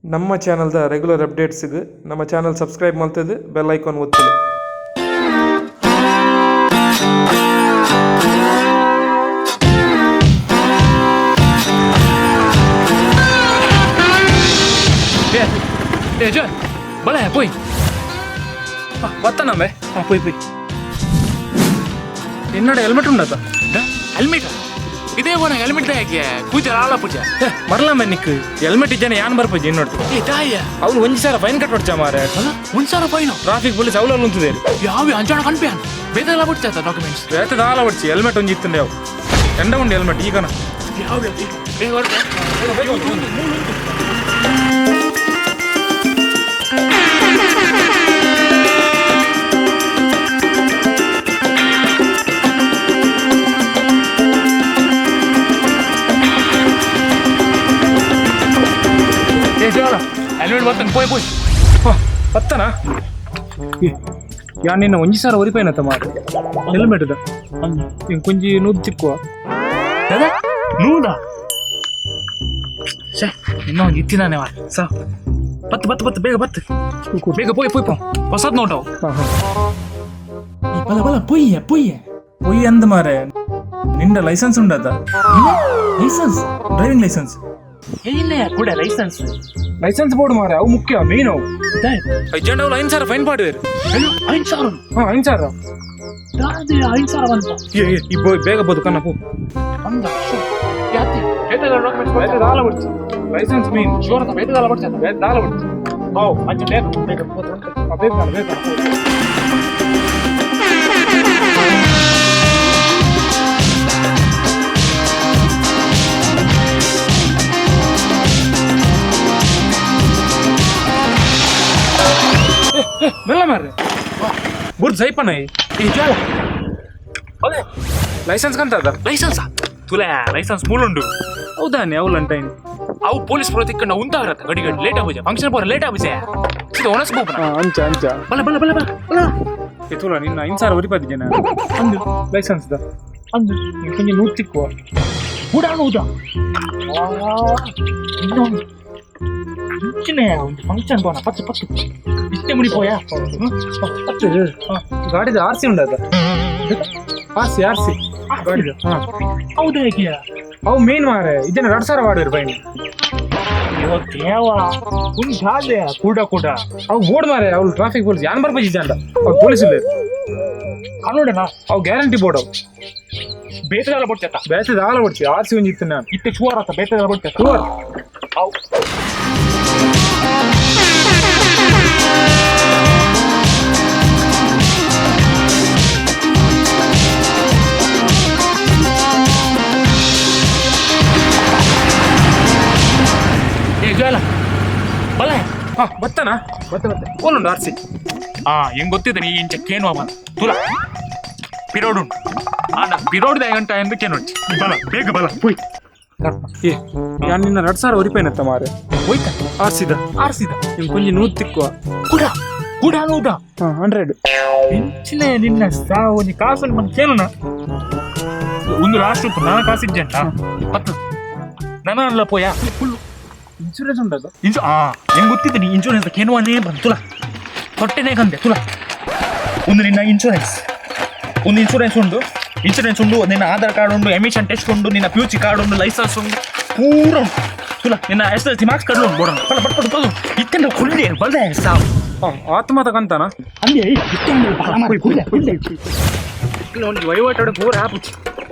ನಮ್ಮ ಚಾನಲ್ದ ರೆಗ್ಯುಲರ್ ಅಪ್ಡೇಟ್ಸ್ಗೆ ನಮ್ಮ channel subscribe ಮಾಡ್ತದೆ ಬೆಲ್ ಐಕಾನ್ ಒತ್ತಿದೆ. ಏ ಏ ಜೋ ಬಲ ಪೋಯ್. ಬತ್ತನಂಬೆ. ಹಾಂ, ಪೋಯ್ ಪೋಯ್. ನಿನ್ನಡ ಹೆಲ್ಮೆಟ್ ಉಂಡತ? ಹೆಲ್ಮೆಟ್ ಇದೇ ಬೋನ ಹೆಲ್ಮೆಟ್ ಯಾಕೆ ಪೂಜೆ ಆಳ ಪೂಜೆ. ಮರಲಂಬೆ, ನಿಕ್ ಹೆಲ್ಮೆಟ್ ಇದ್ದಾನೆ ಯಾನ್ ಬರ್ಪುಜಿ ಇನ್ನೊಟ್ಟು. ಏ ತಾಯ. ಅವ್ನು ಒಂಜಿ ಸಾರ ಫೈನ್ ಕಟ್ ಹೊಡ್ಚ ಮಾರೆ. ಒಂದು ಸಾವಿರ ಫೈನು? ಟ್ರಾಫಿಕ್ ಪೊಲೀಸ್ ಅವಲ ಉಂತುದೇರು. ಯಾವ ಅಂಜಾಣ ಕಣ್ಪ್ಯಾನ್ ಬೇದೆಲ್ಲ ಬಿಡ್ತಾ ಡಾಕ್ಯುಮೆಂಟ್ಸ್. ಬೇತೆ ದಾಲ ಹೊಡ್ಚಿ, ಹೆಲ್ಮೆಟ್ ಒಂಜಿ ಇತ್ತಂಡೆ ಅವು ಎಂಡ ಉಂಡು ಹೆಲ್ಮೆಟ್ ಈಗನ. ಯಾವ ಬೇಗ ಹೊರಟು. ಏ ಜೋಳ ಹೆಲ್ಮೆಟ್ ಬರ್ತಾನೆ, ಪೋಯ್ ಪೋಯ್. ಬತ್ತನಾ? ಯಾನ್ ನಿನ್ನ ಒಂಜಿ ಸಾರ ಒರಿಪೈನತ್ತ ಮಾರೆ ಹೆಲ್ಮೆಟ್ ಕೊಂಜಿ ನೂದು ತಿಕ್ಕುವ. ದಾದಾ ನೂದಾ? ಛೇ, ಇನ್ನೊಂದು ಇತ್ತಿನಾನೆ ವಾ ಸ ಬತ್ತು ಬತ್ತು ಬತ್ತು, ಬೇಗ ಬತ್ತು, ಬೇಗ ಪೋಯ್ ಪೋಯ್ ಪೋ. ಹೊಸದ್ ನೋಟವು. ಬಲ ಬಲ, ಪೊಯ್ಯ ಪೊಯ್ಯ. ಪೊಯ್ ಅಂದ ಮಾರೆ, ನಿಂಡ ಲೈಸೆನ್ಸ್ ಉಂಡತ? ಲೈಸೆನ್ಸ್? Driving licence. ಏನೇ ಕೂಡ ಲೈಸೆನ್ಸ್? ಲೈಸೆನ್ಸ್ ಬೋರ್ಡ್ ಮಾರೆ, ಅವು ಮುಖ್ಯ ಮೇನ್ ಅವು. ಐಜೆಂಡ್ ಅವ್ಲು 5,000 ಫೈನ್ ಪಾಡುವೇರು. 5,000? ಹಾ, 5,000. ದಾದೆ 5,000 ಬಂತ? ಏ ಏ, ಈ ಬೋಯ್ ಬೇಗ ಬೋದು ಕನ್ನ ಪೋ. ಅಂದ ಯಾತೆ ಬೇತದ ಡಾಕ್ಯುಮೆಂಟ್ಸ್ ಬೇತೆ ದಾಲ ಬಿಡ್ಚಿ, ಲೈಸೆನ್ಸ್ ಮೇನ್. ಶೋರ್ ಅಂತ ಬೇತದಲ್ಲ ಬಡ್ಚದ? ಬೇತೆ ದಾಲ ಬಿಡ್ಚಿ. How ಅಂಚೆ ಬೇಗ ಬೇಗ. ಬೇಗ ಬೇಗ. ಮೆಲ್ಲ ಮಾರ್ರೆ, ಬುರ್ದು ಸೈಪನ. ಏ ಜ್ವಾಲ ಅದೇ. ಲೈಸೆನ್ಸ್ ಕಂತದ? ಲೈಸೆನ್ಸ್ ತುಲೆ, ಲೈಸೆನ್ಸ್ ಮೂಲುಂಡು. ಹೌದಾನೆ, ಅವಲಂಟೈನ್. ಅವು ಪೊಲೀಸ್ ಪ್ರೋತಿಕ್ಕಂಡ ಉಂತಾವ್ರತ್ತ ಗಡಿ ಗಡಿ ಲೇಟ್ ಆಗುಜೆ, ಫಂಕ್ಷನ್ ಪೋರ ಲೇಟ್ ಆಗುಜೆ, ಸೀದಾ ಒಣಸ್ ಬೋಪನ. ಅಂಚ ಅಂಚ. ಬಲ ಬಲ ಬಲ ಬಲ ಬಲ. ತುಲ, ನಿನ್ನ 5,000 ಒರಿಪದಿಗೆ ಅಂದು. Licence the. ಅಂದು. ಕೊಂಚ ನೂರು ತಿಕ್ಕುವ. ಉಡಾಣ ಉದಾ ಇನ್ನೊಂದು ಇಂಚಿನ ಒಂದು ಫಂಕ್ಷನ್ ಬೋನ ಪತ್ತು ಪತ್ತು ಇಷ್ಟೇ ಮುಡಿ ಪೋಯಾ ಪತ್ತು. ಗಾಡಿದ ಆರ್ ಸಿ ಉಂಡದ? ಆರ್ ಸಿ, ಆರ್ ಸಿ ಗಾಡಿದ, ಹಾ. ಹೌದಾ, ಹೇಗೆ? ಅವು ಮೇನ್ ಮಾರೆ, ಇದನ್ನ 2,000 ವಾಡಿರು ಫೈನ್. ಅಯ್ಯೋ ದೇವ, ಉಂಟಾದೆ ಕೂಡ ಕೂಡ. ಅವು ಬೋರ್ಡ್ ಮಾರೆ, ಅವ್ರು ಟ್ರಾಫಿಕ್ ಪೊಲೀಸ್ ಯಾನ್ ಬರ್ಪಜಿ ಅಂತ ಅವ್ರು ಪೊಲೀಸ್ ಇಲ್ಲ. ಕಾನೂಡನಾ? ಅವು ಗ್ಯಾರಂಟಿ ಬೋರ್ಡ್ ಅವು. ಬೇತದಾಲ ಬಡ್ಚತ್ತ? ಬೇತೆ ದಾಲ ಹೊಡ್ಚಿ, ಆರ್ ಸಿ ಒಂಜಿ ಇತ್ತು ನಾನು. ಇತ್ತೆ ಚುವಾರ ಆತ ಬೇತದಾಲ ಬಡ್ಚತ್ತ? ಶುವರ್. ಅವು ಏ ಜ್ವಾಲ ಬಲ. ಹಾ, ಬತ್ತನಾ? ಬತ್ತ ಬತ್ತ, ಓಲುಂಡು ಆರ್ ಸಿ? ಆ ಹೆಂಗ್ ಗೊತ್ತಿದೆ ನೀ ಇಂಚ ಕೇನು ಅವ ತುಲ ಪಿರೋಡ್ ಉಂಟು ಆಂಡ ಪಿರೋಡ್ ಗಂಟ ಎಂದು ಕೇನು ಬಲ ಬೇಗ ಬಲ ಪೋಯ್. ಏ ಯಾನ್ ನಿನ್ನ 2,000 ಒರಿಪೈನತ್ತ ಮಾರೆ. ಹೋಯ್ತ. ಆರ್ ಸಿದ. ಆರ್ಸಿದ. ನಿಮ್ ಕೊಂಜಿ ನೂರು ತಿಕ್ಕುವ. ಕೂಡ ಕೂಡ ನೂದ? ಹಾ, 100. ಇಂಚಿನ ನಿನ್ನ ಸಾವು, ನೀ ಕಾಸು ಬಂದು ಕೇನು ಒಂದು ಲಾಸ್ಟ್ ಉಂಟು, ನಾನು ಕಾಸು ಇಜ್ಜಂಟ ಪತ್ತು ನನ್ನ ಅಲ್ಲ ಪೋಯ ಫುಲ್ಲು. ಇನ್ಶೂರೆನ್ಸ್ ಉಂಟದ? ಇನ್ಸು ಆ ಹೆಂಗ್ ಗೊತ್ತಿದ್ದೆ ನೀ ಇನ್ಶೂರೆನ್ಸ್ ಕೇನುವನೇ ಬಂತು ತುಲ ತೊಟ್ಟೆನೇ ಕಂದೆ ತುಲ. ಒಂದು ನಿನ್ನ ಇನ್ಶೂರೆನ್ಸ್, ಒಂದು ಇನ್ಶೂರೆನ್ಸ್ ಉಂಟು, ಇನ್ಶೂರೆನ್ಸ್ ಉಂಟು, ನಿನ್ನ ಆಧಾರ್ ಕಾರ್ಡ್ ಉಂಟು, ಎಮಿಷನ್ ಟೆಸ್ಟ್ ಉಂಟು, ನಿನ್ನ ಪಿ ಯು ಸಿ ಕಾರ್ಡ್ ಉಂಟು, ಲೈಸೆನ್ಸ್ ಉಂಟು, ಪೂರ ಉಂಟು ತುಲ. ನಿನ್ನ S L C marks card ಉಂಟು ಬೋಡ ಬಲ ಬಟ್ ಬಟ್ ಇತ್ತೆಂಡ ಕುಳ್ಳಿ ಬಲ್ದೆ ಸಾವು. ಹಾ, ಆತ್ಮತ ಕಂತಾನ. ಅಂದೆ ಇತ್ತೆಂಡ ಬಲ ಮಾರಿ ಕುಳ್ಳೆ ಕುಳ್ಳೆ ಒಂದು ವಹಿವಾಟು ಪೂರ ಆಪುಚಿ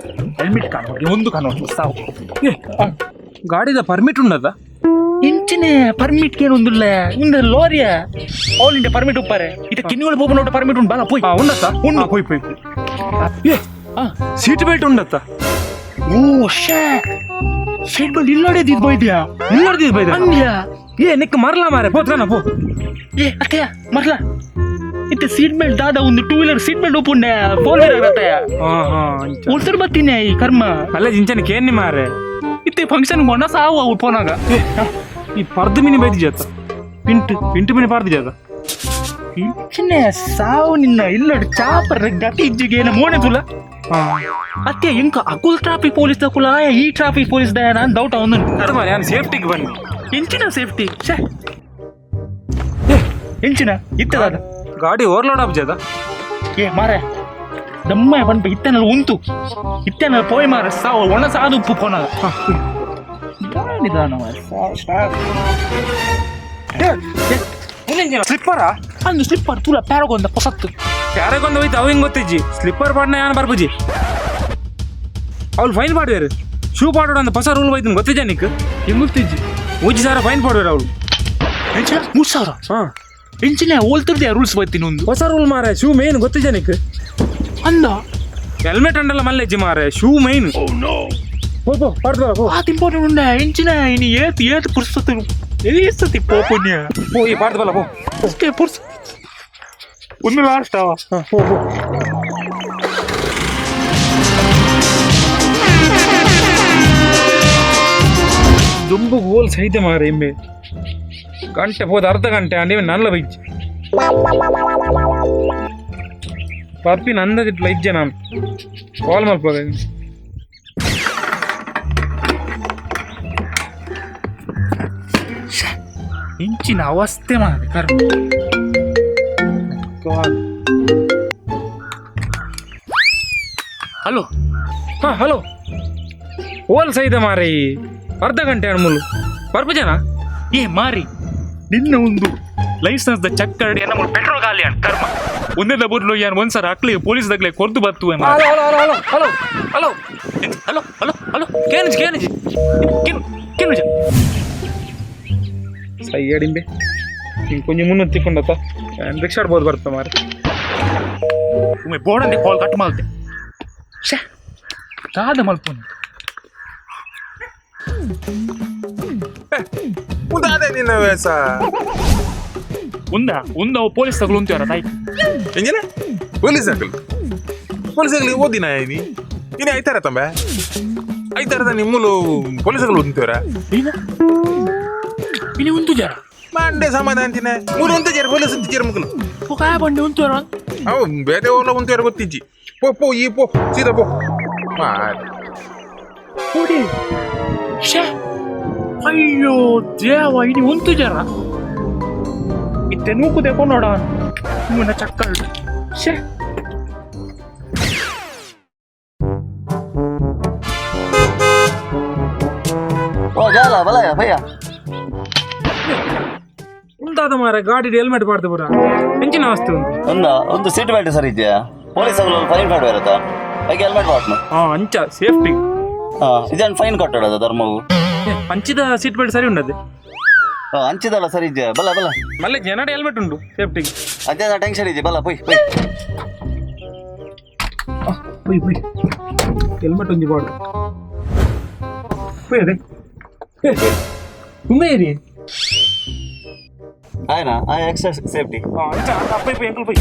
ಹೆಲ್ಮೆಟ್ ಕಾಣೋಡಿ ಒಂದು ಕಾಣೋಡಿ ಸಾವು. ಏ, ಗಾಡಿದ ಪರ್ಮಿಟ್ ಉಂಡದ? ಇಂಚಿನ ಪರ್ಮಿಟ್ ಏನು ಒಂದುಲ್ಲ, ಇಂದ ಲಾರಿಯ ಆಲ್ ಇಂಡಿಯಾ ಪರ್ಮಿಟ್ ಉಪ್ಪಾರೆ ಇದು ಕಿನ್ನಿಗಳು ಬೋಬ ನೋಟ ಪರ್ಮಿಟ್ ಉಂಟು, ಬಲ ಪೋಯ್. ಹಾ, ಉಂಡತ್ತ? ಉಂಡು. ಹಾ, ಪೋಯ್ ಪೋಯ್ ಪೋಯ್. ಏ, ಸೀಟ್ ಬೆಲ್ಟ್ ಉಂಡತ್ತ? ಓ ಶೇ, ಸೀಟ್ ಬೆಲ್ಟ್ ಇಲ್ಲಡೆ ದಿದ್ ಬೈದ್ಯಾ? ಇಲ್ಲಡ್ದಿದ್ ಬೈದ. ಅಂದ್ಯಾ. ಏ, ನಿಕ್ ಮರಲ ಮಾರೆ, ಪೋತ್ಕನ ಪೋ. ಏ ಅಕ್ಕಯ್ಯ, ಮರ್ಲ ಇತ್ತೆ ಸೀಟ್ ಬೆಲ್ಟ್ ದಾದ? ಒಂದು ಟೂ ವೀಲರ್ ಸೀಟ್ ಬೆಲ್ಟ್ ಉಪ್ಪುಂಡೆ, ಫೋರ್ ವೀಲರ್ ಅತ್ತಯ್ಯ. ಹಾ ಹಾ, ಅಂಚ. ಉಳ್ಸರ್ ಬತ್ತೀನಿ ಈ ಕರ್ಮ. ಅಲ್ಲ, ಜಿಂಚನ ಕೇನ್ನಿ ಮಾರೆ. ಇತ್ತೆ ಫಂಕ್ಷನ್ ಗೊಂಡ ಸಾವು ಅವು ಫೋನಾಗ. ಏ, ಈ ಪರ್ದು ಮಿನಿ ಬೈದಿ ಜಾತ ಪಿಂಟ್ ಪಿಂಟು ಮಿನಿ ಪಾರ್ದು ಜಾತ. ಇಂಚಿನ ಸಾವು ನಿನ್ನ ಇಲ್ಲಡು ಚಾಪರ್ ಗತಿ ಇಜ್ಜಿಗೆ ಏನ ಮೋನೆ ತುಲ. ಅತ್ತೆ ಇಂಕ ಅಕುಲ್ ಟ್ರಾಫಿಕ್ ಪೊಲೀಸ್ ದಕುಲ ಈ ಟ್ರಾಫಿಕ್ ಪೊಲೀಸ್ ದಯ ನಾನು ಡೌಟ್ ಅವನು. ಅದು ನಾನು ಸೇಫ್ಟಿಗೆ ಬನ್ನಿ. ಇಂಚಿನ ಸೇಫ್ಟಿ ಛೇ, ಇಂಚಿನ ಇತ್ತದ. ಗಾಡಿ ಓವರ್ಲೋಡ್ ಆಬ್ಜದ. ಏ ಮಾರೆ, ದಮ್ಮ ಪನ್ಪ ಇತ್ತನಲ್ಲಿ ಉಂತು ಇತ್ತನಲ್ಲಿ ಪೋಯ್ ಮಾರ ಸಾವು ಒಣ ಸಾದು ಉಪ್ಪು ಪೋನಾಗ ನಿಧಾನ. ಸ್ಲಿಪ್ಪರಾ? ಅಂದು ಸ್ಲಿಪ್ಪರ್ ತೂಲ, ಪ್ಯಾರಗೊಂದ ಪೊಸತ್ತು. ಯಾರಿಗೊಂದು ಹೋಯ್ತು ಅವು ಹಿಂಗೆ ಗೊತ್ತಿಜ್ಜಿ. ಸ್ಲಿಪ್ಪರ್ ಪಾಡ್ನ ಯಾನ್ ಬರ್ಬುಜಿ, ಅವ್ಳು ಫೈನ್ ಮಾಡುವೇರು. ಶೂ ಪಾಡೋಡು ಅಂತ ಹೊಸ ರೂಲ್ ಹೋಯ್ತು, ಗೊತ್ತಿದ್ಯಾ ನಿಕ್? ಹೆಂಗ್ ಗೊತ್ತಿಜ್ಜಿ. 1000 ಫೈನ್ ಪಾಡುವೇರು ಅವಳು. ಎಂಚಿನ 3000? ಹಾಂ. ಎಂಚಿನ ಓಲ್ತಿರ್ದೆ ರೂಲ್ಸ್ ಬತ್ತೀನಿ ಒಂದು. ಹೊಸ ರೂಲ್ ಮಾರೆ, ಶೂ ಮೇನ್, ಗೊತ್ತಿದ್ಯಾ ನಿಕ್? ಅಂದ. ಹೆಲ್ಮೆಟ್ ಅಂಡಲ್ಲ ಮಲ್ಲೆಜ್ಜಿ ಮಾರೆ, ಶೂ ಮೈನ್. ಪೋ ಪೋ, ಪಾಡ್ದು ಪೋ. ಆತ ಇಂಪಾರ್ಟೆಂಟ್ ಉಂಡ ಎಂಚಿನ ಇನಿ ಏತ್ ಏತ್ ಪುರ್ಸತ್ತು ಎಲ್ಲಿ ಪೋಪುಣ್ಯ. ಪೋ, ಈ ಪಾಡ್ದು ಬಲ್ಲ ಪೋ. ಅಷ್ಟೇ ಪುರ್ಸ ಒಂದು ಲಾಸ್ಟ್ ಅವ. ಹಾಂ, ಪೋ ಪೋ. ದುಂಬು ಗೋಲ್ ಸಹಿತ ಮಾರೆ, ಇಂಬೆ ಗಂಟೆ ಹೋದ ಅರ್ಧ ಗಂಟೆ ಅಂಡಿ ನಲ್ಲ ಬೈಜ್ ಪರ್ಪಿನ ಅಂದಾಜಿಟ್ಲ ಇಜ್ಜೆ. ನಾನು ಕಾಲ್ ಮಲ್ಪಗ. ಇಂಚಿನ ಅವಸ್ಥೆ ಮಾರೆ ಕರ್ಮ. ಹಲೋ. ಹಾಂ, ಹಲೋ, ಓಲ್ ಸಹಿತ ಮಾರೆ, ಈ ಅರ್ಧ ಗಂಟೆ ಅಣ್ಮುಲು ಬರ್ಪುಜನಾ? ಏ ಮಾರಿ, ನಿನ್ನ ಒಂದು ಲೈಸೆನ್ಸ್ the ಚಕ್ಕರ್ ನಮ್ಮ ಪೆಟ್ರೋಲ್ ಖಾಲಿ ಅಣ್ ಕರ್ಮ ಒಂದೇ ಬದಲು ಯಾನ್ ಒಂದ್ಸರ ಅಕ್ಲಿ ಪೊಲೀಸ್ ದಗ್ಲೆ ಕೊರ್ದು ಬತ್ತು. Hello hello hello hello hello. Hello hello hello. ಕೇನಜಿ ಕೇನಜಿ. ಕೆನು ಕೆನು. ಸೈ ಅಡಿಂಬೆ ಹಿಂಗೆ ಕೊಂಚ ಮುನ್ನೂರು ತಿಕ್ಕೊಂಡತ್ತ ರಿಕ್ಷಾ ಆಡ್ಬೋದು ಬರ್ತ ಮಾರೆ. ಒಮ್ಮೆ ಬೋರ್ಡ್ ಕಾಲ್ ಕಟ್ ಮಾಡ್ತೆ. ಛೇ, ದಾದ ಮಲ್ಪುನಿ. ಉದಾದೆ ನಿನ್ನ ವೇಸ. ಉಂದ ಉಂದ ಅವು ಪೊಲೀಸ್ ತಗಲು ಅಂತೀವರ ತಾಯಿ. ಎಂಜಿನ ಪೊಲೀಸ್ ಆಗಲಿ, ಪೊಲೀಸ್ ಆಗಲಿ ಓದಿನ ನೀ ಇನ್ನು ಐತಾರ ತಂಬೆ ಐತಾರದ ನಿಮ್ಮಲು ಪೊಲೀಸ್ ಆಗಲು ಓದ್ತೀವರ? ಏನ ಇಲ್ಲಿ ಉಂತು ಜರ. ಮಂಡೆ ಸಮಾಧಾನ ಅಂತಿನ ಮೂರು ಅಂತ ಜರ ಪೊಲೀಸ್ ಅಂತ ಜರ ಮುಕ್ಕಲು. ಕಾಯ ಬಂಡೆ ಉಂತುವರ. ಅವು ಬೇರೆ ಓಲ ಉಂತೀವರ ಗೊತ್ತಿಜ್ಜಿ. ಪೋ ಪೋ, ಈ ಪೋ, ಸೀದಾ ಪೋ ಮಾರೆ. ಕೊಡಿ. ಛೇ, ಅಯ್ಯೋ ದೇವ, ಇನಿ ಉಂತು ಜರ ಇತ್ತೆ ನೂಕು ದೇಕೊ ನೋಡ ಮುನ್ನ ಚಕ್ಕರ್. ಛೇ. ಓ ಜಾಲ ಬಲಯ ಭಯ್ಯ. ಉಂದಾದ ಮಾರೆ, ಗಾಡಿ ಹೆಲ್ಮೆಟ್ ಪಾಡ್ದು ಪೂರ ಹೆಂಚಿನ ವಸ್ತು ಉಂಟು. ಒಂದು ಒಂದು ಸೀಟ್ ಬೆಲ್ಟ್ ಸರಿ ಇದೆಯಾ? ಪೊಲೀಸ್ ಅವರು ಫೈನ್ ಮಾಡುವಾರತ್ತ, ಹಾಗೆ ಹೆಲ್ಮೆಟ್ ವಾಟ್ನು. ಹಾಂ, ಅಂಚ ಸೇಫ್ಟಿ. ಹಾ, ಇದೇನು ಫೈನ್ ಕಟ್ಟೋದ ಧರ್ಮವು? ಅಂಚಿದ ಸೀಟ್ ಬೆಲ್ಟ್ ಸರಿ ಉಂಡದೆ. ಹಾ, ಅಂಚಿದಲ್ಲ ಸರಿ ಇದೆಯಾ? ಬಲ ಬಲ. ಮಲ್ಲೆ ಜನಡ ಹೆಲ್ಮೆಟ್ ಉಂಟು ಸೇಫ್ಟಿಗೆ. ಅದೇ ಟೆನ್ಷನ್ ಇದೆಯಾ? ಬಲ ಪೊಯ್ ಪೊಯ್. ಪೊಯ್ ಪೊಯ್, ಹೆಲ್ಮೆಟ್ ಒಂಜಿ ಪಾಡು ಪೊಯ್. ಅದೇ ಉಂದೆ ಏರಿ. ಆಯ್ನಾ ಆ ಎಕ್ಸ್ಟ್ರಾ ಸೇಫ್ಟಿ. ಅಂಚ ಅಪ್ಪ ಪೊಯ್, ಅಂಕಲ್ ಪೊಯ್.